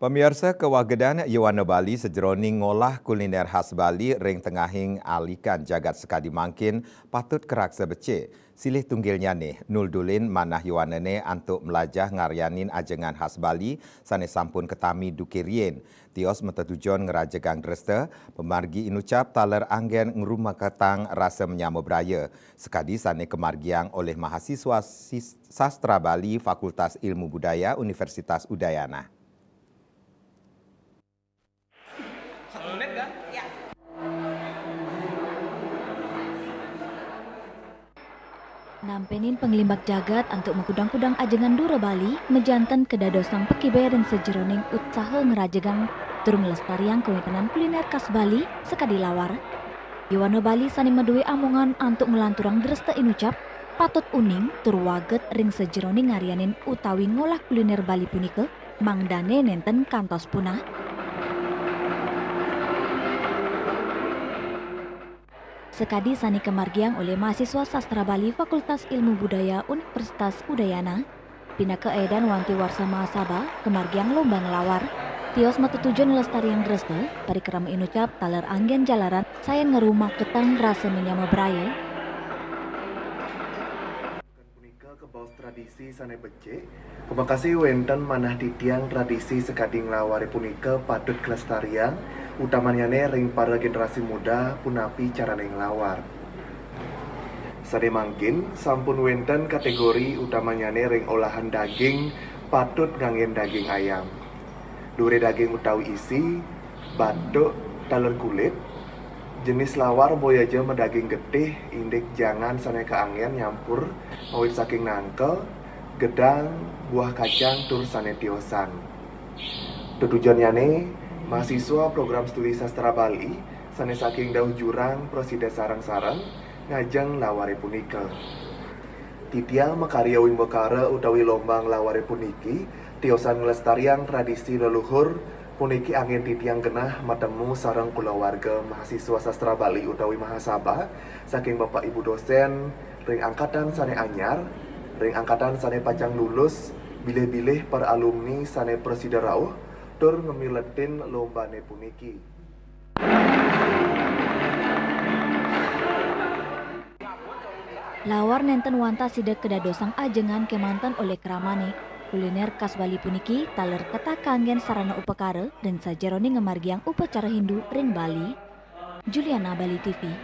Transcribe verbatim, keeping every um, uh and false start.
Pamiarsa, kawagedan Yowana Bali sajeroning ngolah kuliner khas Bali ring tengahing alikan jagat sakadi mangkin patut karaksa becik. Silih tunggilnyane, Nul Dulin manah yowanane antuk mlajah ngaryanin ajengan khas Bali sane sampun katami duke riin. Tios matetujon ngrajegang dresta, pamargi inucap taler anggen ngrumaketang rasa menyama braya, sakadi sane kamargiang olih mahasiswa sis-, sastra Bali Fakultas Ilmu Budaya Universitas Udayana. Satu menit, kan? Ya. Nampenin panglimbak jagat antuk makudang-kudang ajengan dura Bali, majanten kadadosang pakibai ring sajeroning utsaha ngrajegang tur nglestariang kawentenan kuliner khas Bali sakadi lawar. Yowana Bali sane madue amongan antuk nglanturang dresta inucap, patut uning tur waget ring sajeroning ngaryanin utawi ngolah kuliner Bali punika, mangdane nenten kantos punah. Sakadi sane kamargiang olih mahasiswa sastra Bali Fakultas Ilmu Budaya Universitas Udayana, pinaka edan wanti warsa mahasaba kamargiang lomba nglawar. Tios matetujon nglestariang dresta, parikrama inucap taler anggen jalaran sayan ngrumaketang rasa menyama braya. Punika kabaos tradisi sane becik, pamakasih wenten manah titiang tradisi sakadi nglaware punika patut kalestariang, utamanyane ring para generasi muda punapi carane nglawar. Sane mangkin sampun wenten kategori utamanyane ring olahan daging patut nganggen daging ayam. Dure daging utawi isi, batuk, taler kulit, jenis lawar boya ja madaging getih, indik jangan sane kaanggen nyampur, awit saking nangka, gedang, buah kacang, tur sane tiosan. Tetujonnyane, mahasiswa program studi sastra Bali, sane saking dauh jurang, prasida sareng-sareng, ngajeng laware punika. Titiang makarya wimbakara utawi lomba nglaware puniki, tiosan nglestariang tradisi leluhur, puniki anggen titiang genah matemu sareng kulawarga mahasiswa sastra Bali utawi mahasaba, saking Bapak Ibu dosen, ring angkatan sane anyar, ring angkatan sane pacang lulus, bilih-bilih para alumni sane prasida rauh, tur ngamiletin lombane puniki. Lawar nenten wantah sida kadadosang ajengan kemanten olih kramane, kuliner khas Bali puniki taler ketah kanggen sarana upakara ring sajeroning ngamargiang upacara Hindu ring Bali. Juliana, Bali T V.